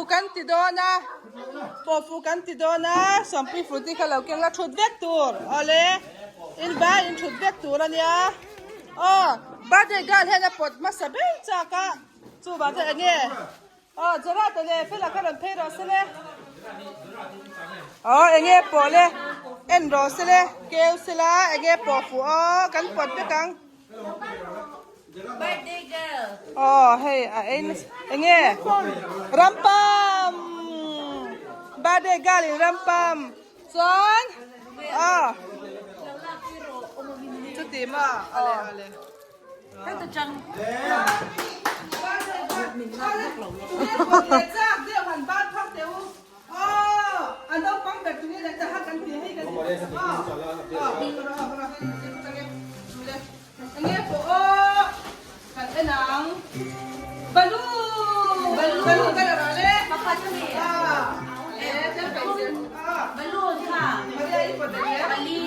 Pawhfu kan ti dawn a, pawhfu kan ti dawn a, Sawmpui Fruity kha lo keng la thut vek tur awle in vai in thut vek tur a nia aw birthday girl hian a pawt hmasa ber chak a chuvang chuan enge aw Gerard a leh Fela kha rawn phei rawh se le aw enge pawh le en rawh se le keu se la enge pawhfu aw kan pawt vek ang. Birthday girl. Oh, hei a ein enge rampam birthday girl in rampam chuan ah chuti ma ale ale Hei ta chang. Enge pawh aw kan en ang balloon balloon ka la rawh le Pakhat a ni e tel paih zel balloon kha Maria i pawt ang e pali.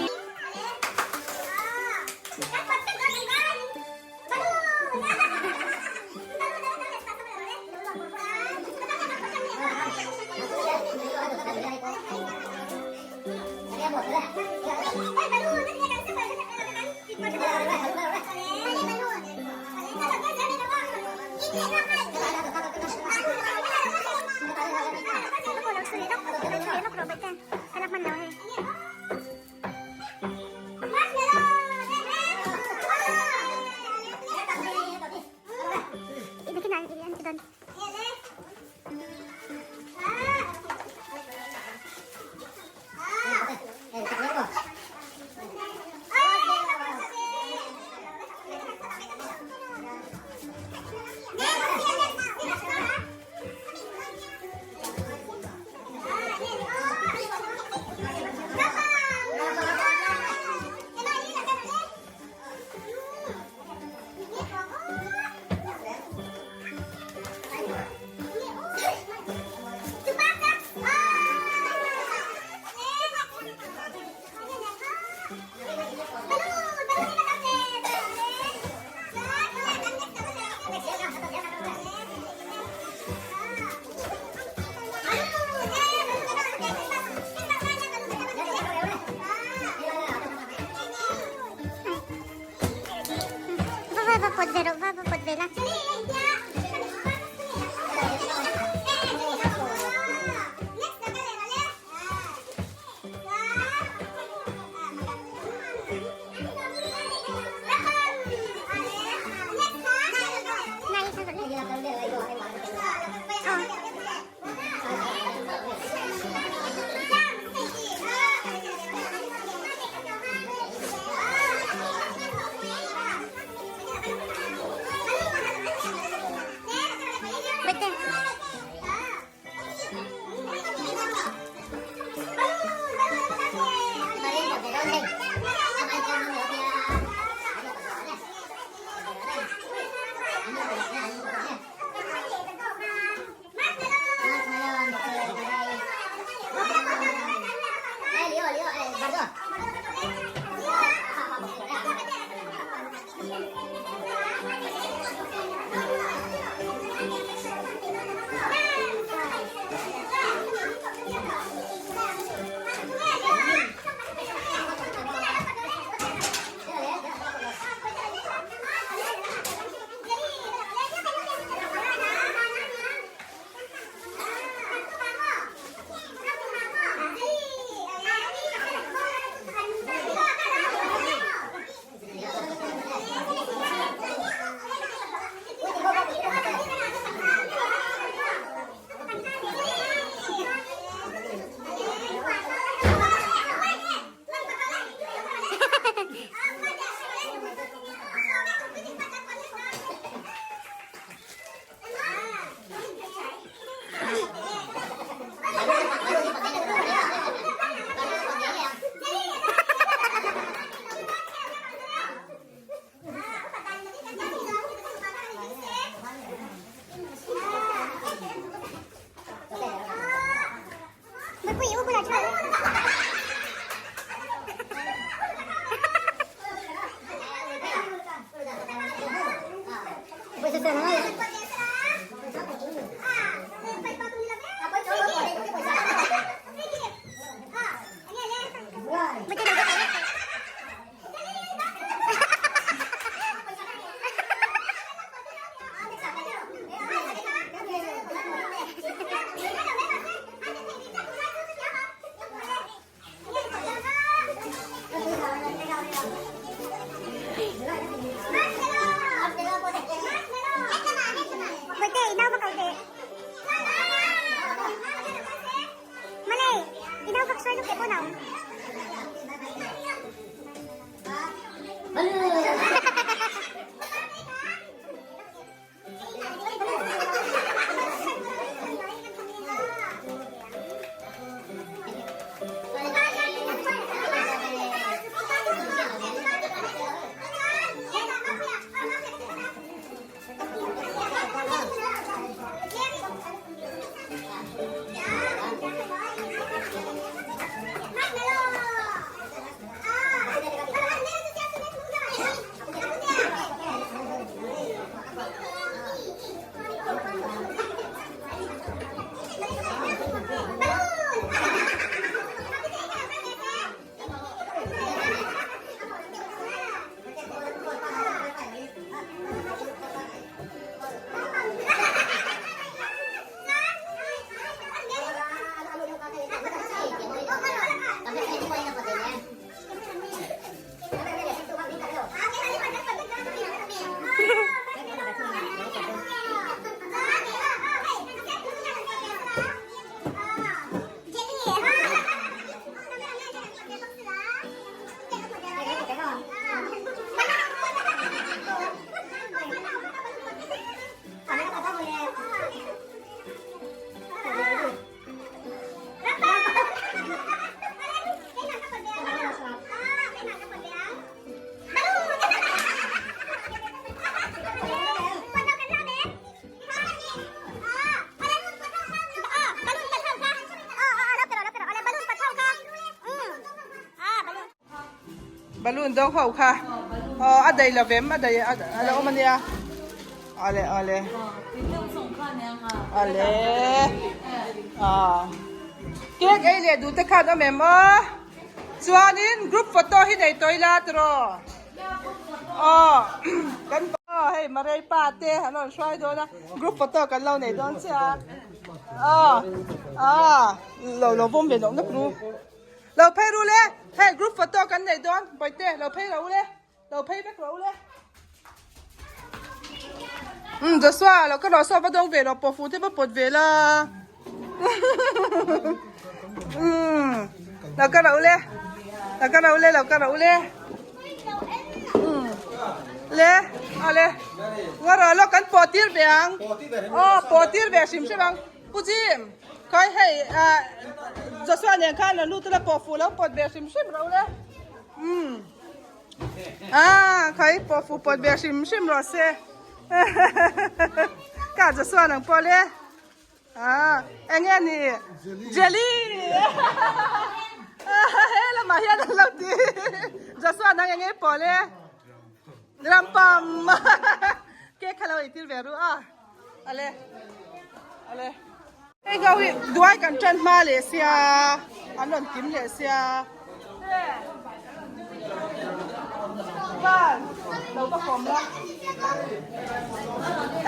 Balloon dawng ho kha aw a dai lovem a dai a lo awm ania awle awle awle ah cake ei leh duh te khan awm em aw chuanin group photo hi nei tawh ila tiraw aw kan aw hei Marei pa te an rawn hruai dawn a group photo kan lo nei dawn chiah a aw ah lo lo vawm ve loh na kru. Lo phei ru le, hei group photo kan nei dawn, Bawihte lo phei ro le, lo phei vek ro le. Umm Joshua lo ka rawh saw va dawng ve lo pawh fu te va pawt ve la. Umm lo ka ro le, lo ka ro le, lo ka ro le. Umm le, a le. Nga rawh lo kan pawh tir ve ang. Aw pawh tir ve hrim hrim ang. Pu Jim, khawi hei ah Joshua nen khan rawn lut ula pawh fuh lo pawt ve hrim hrim rawh ule. Umm. Ah, khawi pawh fuh pawt ve hrim hrim rawh se. Ka Joshua nang pawh le. Ah, enge ni? Jelly. He lamah hian an lo ti. Joshua nang enge pawh le? Rampam. Cake kha lo eitir ve ru a. Ale ale hei ho hi duai kan tan hma leh sia an rawn kim leh sia van lo va kawm la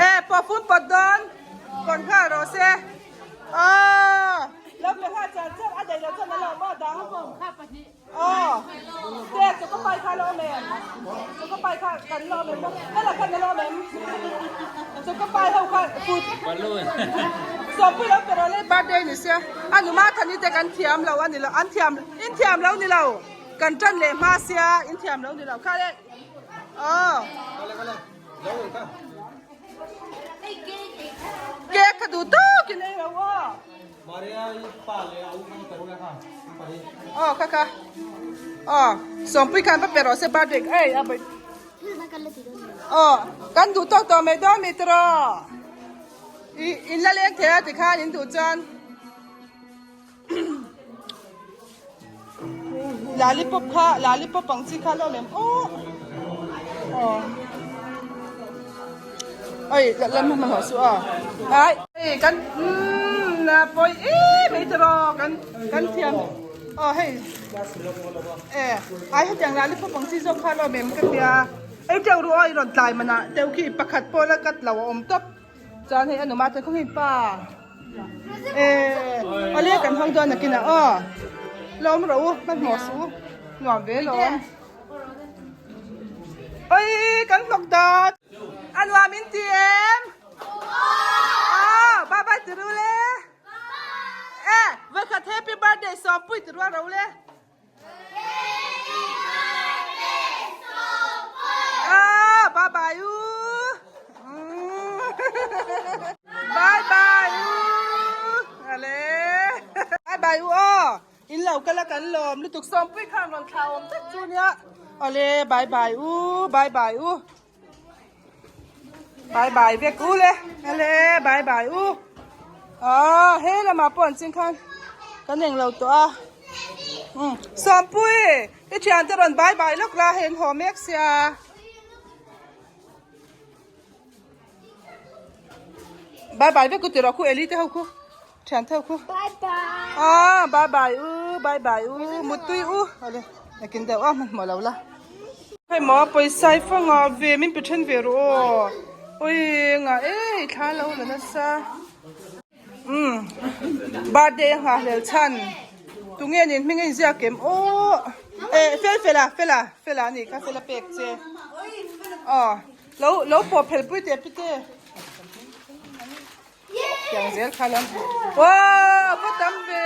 e pawh fun pawt dawn kawn nghal rawh se aw lo pe nghal char char a daih loh chuan a lo maw dang Aw, te choka pai kha la awm em? Choka pai kha kan la awm em? Hela khan la awm em? Choka pai ho kha put. Balloon. Sawmpui lo pe rawh le birthday ni sia. A numa thani te kan thiam lo a ni lo. An thiam in thiam lo ni lo. Kan tan leh hma sia in thiam lo ni lo. Kha le. Aw. Cake kha duh tawkin ei lo aw. Aw kha kha aw sawmpui khan va pe rawh se birthday ei a bai aw kan duh tawk tawh mai dawn mi tiraw i in la leng thei a tikhan in duh chuan Lollipop kha lollipop ang chi kha lo lem aw aw oi la la ma su a ai ei kan na poi e mei tro kan kan thiam aw hei e ai hetiang lollipop ang chi zawk kha lo mem ka tia ei teuh ru oi rawn tlai mana teuh khi pakhat pawh la cut lo a awm tawp. Chuan hei a numa chuan khawnge pa eh awle kan hawng dawn nakin ah aw lawm rawh u hmanhmawh suh u nuam ve lawm oi kan hlawk dat a nuam in ti em aw bye bye ti ru le eh vawikhat happy birthday sawm. Sawmpui ti rual ro le. Ah, bye bye u. Bye bye u. Ale. Bye bye u aw. In lo kal a kan lawm lutuk Sawmpui khan rawn thla awm tak chu nia. Ale bye bye u bye bye u. Bye bye vek u le. Ale bye bye u. Ah he lamah pawh an ching khan kan eng lo tawh a. Um Sawmpui i thiante rawn bye bye lawk la hei an haw mek sia. Bye bye vek u tiraw khu Eli te ho khu. Thian theu khu. Bye bye. Ah, bye bye u, bye bye u, mutui u. Ale, nakin deuh a hmanhmawh lo la. Hei maw pawisa i fanga ve min pe then ve ru aw. Oi nga e thla lo la nasa. Um birthday a nghah hlel chhan. Tunge nen hming a inziak em aw. E fel fela fela fela ani kha fela pek che. Aw lo lo pawh phel pui teh pite. Tiang zel kha lam. Wow, va tam ve.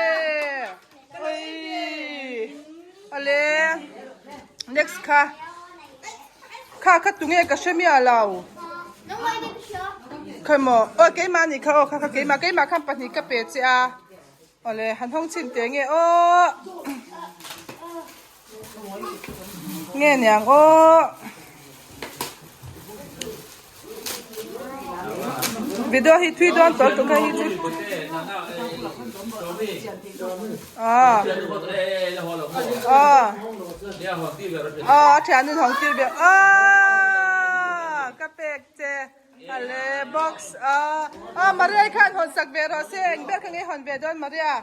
Oi. Ale. Next kha. Kha kha tunge ka hre mia lo. Khai mo. Oi keima ni kha o kha kha keima keima khan pahnih ka pe che a. Awle han hawng chhin teh nge aw. Nge niang aw. Video hi thui dawn tawh tuk hei hi chu. Ah. Ah. Ah, thian in hawng tir ve. Ah, ka pek che. Ale box a a Maria i khan hawn sak ve rawh se eng ber kha ngei hawn ve dawn Maria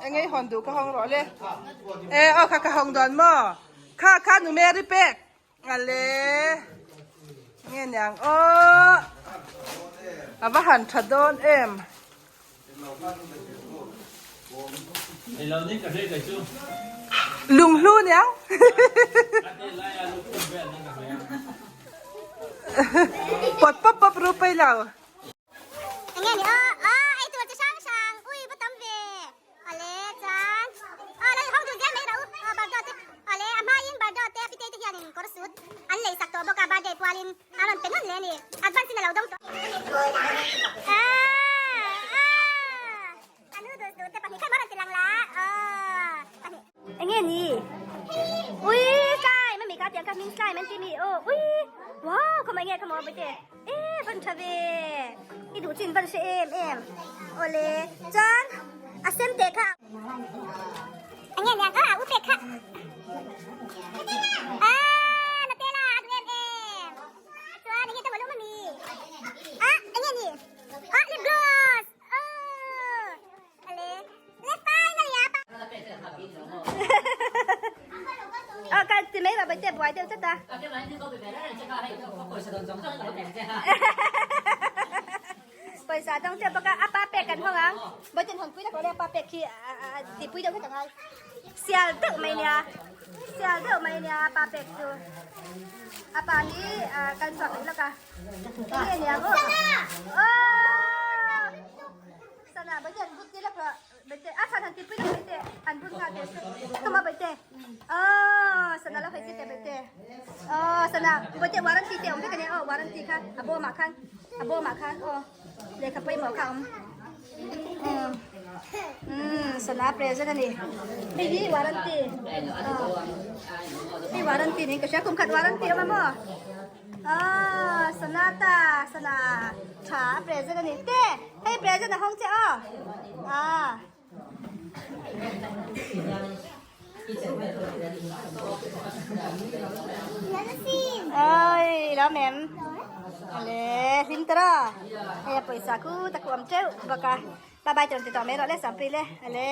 eng ngei hawn duh ka hawng rawh le e aw kha ka hawng dawn maw kha kha nu Mary pek ale nge niang aw a va han tha dawn em. Lunghlu niang. Pawt pawp pawp ru pei lo. Enge ni aw aw ei tur chi hrang hrang ui va tam ve ale chuan aw lo hawng dun zel mai rawh u aw bardo te ale a hmaiin bardo te pitei te hianin kawr sut an lei sak tawh bawk a birthday pualin A rawn pe nawn leh a ni. Advance in a lo dawng tawh. A noodles duh te pahnih kha maw rawn ti lang la. Aw pahnih. Enge ni? Ui slime ami ka tiang kha hming slime an ti mi aw ui wow khawmai nge khawmaw bawihte e van tha ve i duh chin van hre em em awle chuan a sem teh kha. Enge niang a u pek kha. Ah Nutella a duh em em. Chuan enge tawh lum ami. Ah enge ni. Ah lip gloss. Oh. Ale. Le finally a pa. Ah ka ti mai ba te buai deuh tlat a. Pawisa dang teuh bawk a, a pa pek kan hawng ang. Bawitin hawn pui tak rawh le a pa pek khi ti pui deuh hlek ang ai. Sial deuh mai nia, sial deuh mai nia a pa pek chu. A pa hi kal chhuak leh lawk a. Enge nia maw? Aww! Sana bawitin an but ti lawk rawh. Bawitin a chhan han ti pui lawk bawitin an but nghal teh se. Ka ma bawitin. Aww! Sana lo hawi ti teh bawitin. Aww sana bawitin warranty te awm vek ania aw warranty kha a bawmah khan. A bawmah khan aw lehkha pawimawh kha a awm. Umm sana present a ni. Hei hi warranty. Hei warranty niin ka hria kum khat warranty a awm a maw? Aw sana ta sana tha a present a ni. Te hei present a hawng che aw. Aw. Oi lo mem ale hlim tara hei a pawisa khu ta khu awm teuh bawk a bye bye tawng ti tawh mai rawh le sampui le ale.